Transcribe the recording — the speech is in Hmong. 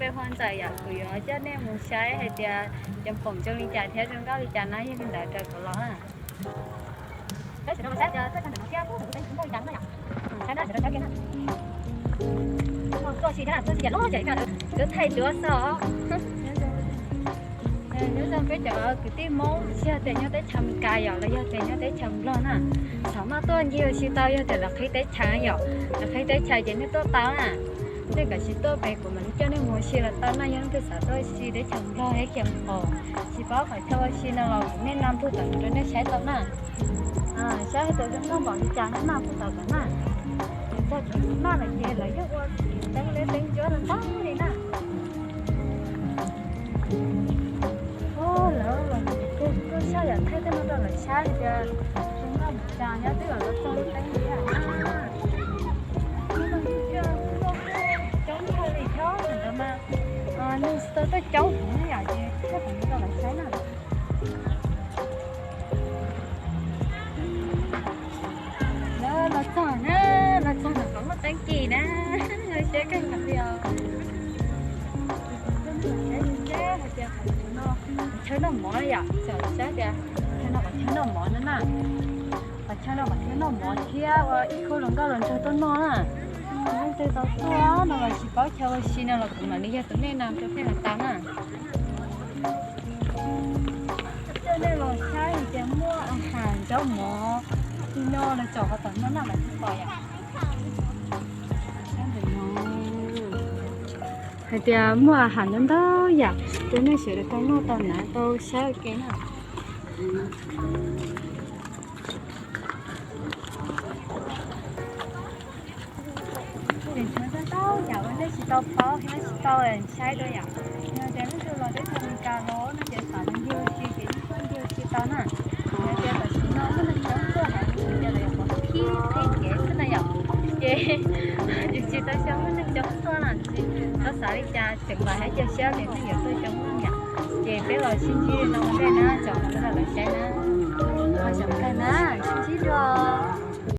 Peb Huab Ntxawm yom, kuv yuav coj nej mus saib hais tias cov poom zoo li cas thiab zoo nkauj li cas na, yog li ntawd rau kuv los na. Tuaj si thiab, tuaj si ces loj ces loj, thaij duab xwb os. Nyob zoo peb cov kwv tij Hmoob, tsis yog tias nyob teb chaws Amelikas yom, los yog tias nyob teb chaws Nplog na, txawm maj tuaj ncig ua si tau, yog tias lawv qhib teb chaws yom, lawv qhib teb chaws ces nej tuaj tau na. Nej kav tsij tuaj pem kuv mam li coj nej mus ua si los tau na. Yog leej twg xav tuaj ua si teb chaws Nplog thiab Xeev Khuam, tsis paub qhov chaw ua si no los nej naj pug tom rau nej saib tau na. Saib hais tias zoo nkauj npaum li cas nej naj pug tom tom na. Txog tsev naj lawm ces lawv yeej ua teeb liab teeb ntsuab ntau li na. Lawv los kuj saj yam thaij tej no rau lawv saib hais tias zoo nkauj li cas nyob twb los txog lub teeb li na. Coob kawg li thiab, thaum ntawd mas neeg txawj tuaj coob heev yom, ces thaij kom zoo rau lawv saib na. Lawv los txog na, los txog ntawm qhov muaj teeb ci na, zoo siab kawg nkaus li os. Saib hais tias qhov chaw noj mov yom, txawm saib tias chaw no qhov chaw noj mov no na. Qhov chaw no qhov chaw noj mov thiab ua ib khub hluas nkauj hluas nraug tuaj noj na. Leej twg tau tuaj no los tsis paub chaw ua si no los kuv mam li yog tus nej naj rau nej los tau na. Coj nej los saib hais tias muaj has nraub mov li no los tsom qhov tom no na mas tsis pom yom. Hais tias muaj has ntau ntau yam rau nej sawv daws tau noj tau hnav tau saib ua ke na. Tseem tshuav ntau ntau yam uas nej tsis tau paub thiab tsis tau saib dua yom. Yog tias leej twg los teb chaws Amelikas los no ces xav ncig ua si ces yeej tuaj ncig ua si tau na. Yog tias tam sim no muaj neeg coob tuaj heev ces lawv yuav pov khib qhib kev xwb na yom. Ces yus tsis tau xyov muaj neeg coob tuaj na, tsis tau xav li cas, tseem vam thiab cia siab tias nej yuav tuaj coob yam. Ces peb los sib ntsib no ua ntej na, tsom qhov no rau lawv saib na. Ua tsaug ntau na, sib ntsib dua.